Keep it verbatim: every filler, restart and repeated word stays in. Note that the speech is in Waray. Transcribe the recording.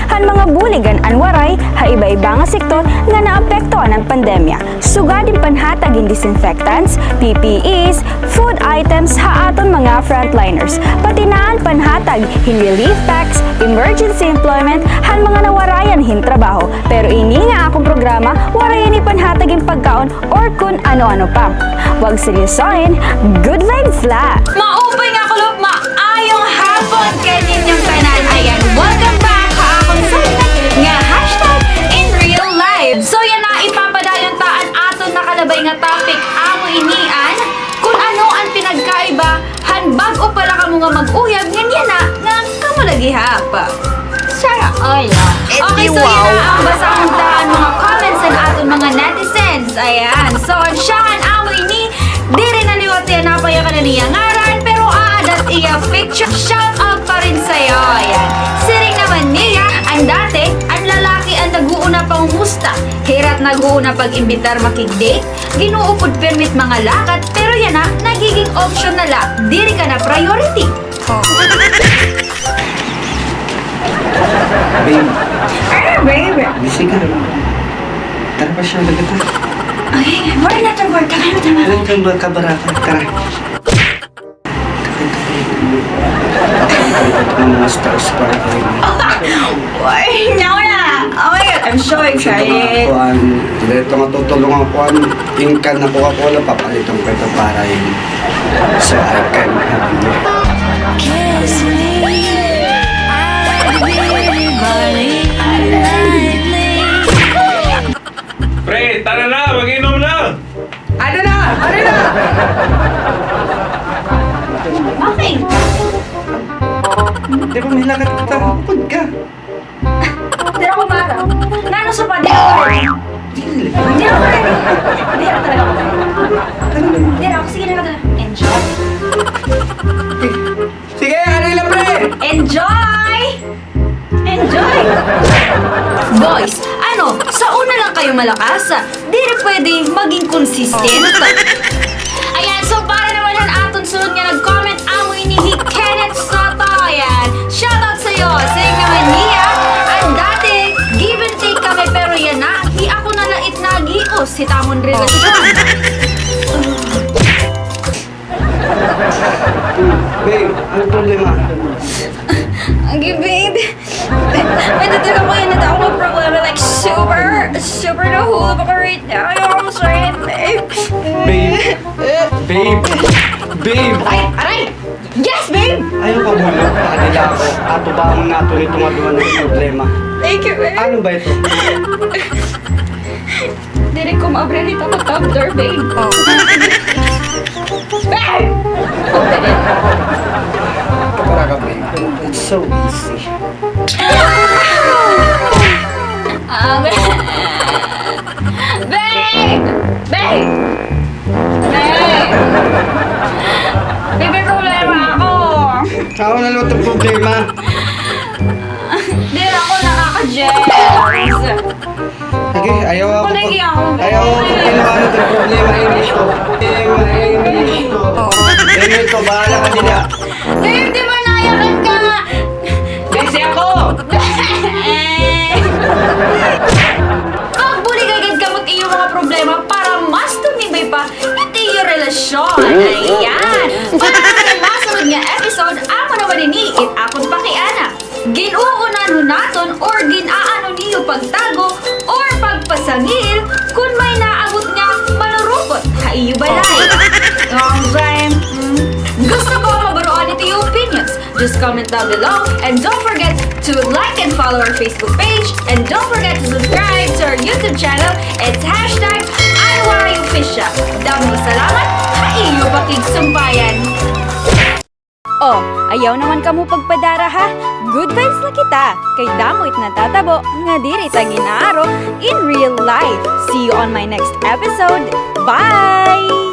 han mga bulig han An Waray ha iba-iba nga sektor nga naapektuhan han pandemya. Sugad hin panhatag hin disinfectants, P P Es, food items ha aton mga frontliners, pati na an panhatag hin relief packs, emergency employment han mga nawarayan hin trabaho. Pero ini nga akon programa, waray ini panhatag hin pagkaon or kun ano-ano pa. Huwag seryosohin, good vibes la! Maupay nga kulop, maayong hapon kaninyong tanan. Ayan, welcome back ha akon segment nga hashtag in real life. So yana, ipapadayon ta an aton nakalabay nga topic, amo ini an kun ano an pinagkaiba han bag-o pa la kamo nga mag-uyab ngan yana nga kamo la gihap. Sara, oy, la. Okay, so yana an basahon ta an mga comments han aton mga netizens. Ayan. So, an siyahan amo ini, diri na liwat yana pa iya kanan iya ngaran, pero aada it iya picture. Shout out pa rin sa'yo. Ayan. Siring naman niya, an dati, an lalaki an nag-uuna pangumusta. Hira it nag-uuna pag-imbitar makig-date, gin-uupod pirmi it mga lakat, pero yana, nagiging option na la, diri ka na priority. Babe. Ano, babe? Busy ka. Tara, pasyal na kita. Ay, wala na ito, work. Tara, tara. Ano itong kabaraka? Tara. Ang mga stars para kayo. Ay, naku na. Oh my God, I'm so excited. Kuan, dito nga tutulungan ko an inkan na Coca-Cola, papalitan ko ito para yun. So I can have you. Kiss me, I'll be really balling lightly. Pre, tara na, mag-inom na! Ano na? Ano na? Okay. Di ba may lakat kita? Upod ka. Dira ko para. Nano sa pa? Dira ko ready. Dira ko ready. Dira talaga. Dira ako. Sige na, dira. Enjoy. Sige, ano nila, pre? Enjoy! Enjoy! Boys, ano, sa una lang kayo malakas? Diri pwede maging consistent. Ayan, so para naman han aton sunod nga nag-comment, amo ini hi Kenneth Soto. Ayan, shoutout sa'yo. Siring naman niya, an dati, give and take kami, pero yana, hi ako na la it nagios hit amon relasyon. Babe, ano problema? Agi, babe. May tatlo ko yana, dako nga problema. Like, super, super nahulog ako right now. Ayaw ko masakit, babe. Babe. Babe. Babe. Aray! Aray! Yes, babe! Ayaw ka bulog. Pakadila ako. Atubangon naton ito nga duha nga problema. Thank you, babe. Ano ba ito? Diri ko maabrir hit akon top door, babe. Oh. Babe! Open it. Para ka, babe. It's so easy. Ah, babe! Babe! Babe! Babe, may problema ako. Ako na lang itong problema. Di ako nakaka-gels. Sige, ayaw ako pag-, ayaw ako pagkinuha ng problema, English ko. Problema, English ko. English ko, bahala ka dida. Babe, di ba nayakan ka? Busy ako! Pagbuligay gad kamo it iyo mga problema para mas tumibay pa it iyo relasyon. Ayan! Para sa masunod nga episode, amo naman ini it akon pakiana. Gin-uunahan naton or gin-aano niyo pagtago or pagpasangil kon may naabot nga manurupot ha iyo balay? Nga, mm, gusto ko mabaroan it iyo opinions. Just comment down below and don't forget to like and follow our Facebook page and don't forget to subscribe to our YouTube channel. It's hashtag An Waray Official. Damo nga salamat ha iyo pakigsumpayan. O, ayaw naman kamo pagpadara, ha? Good vibes la kita, kay damo it natatabo nga diri ta gin-aaro in real life. See you on my next episode. Bye!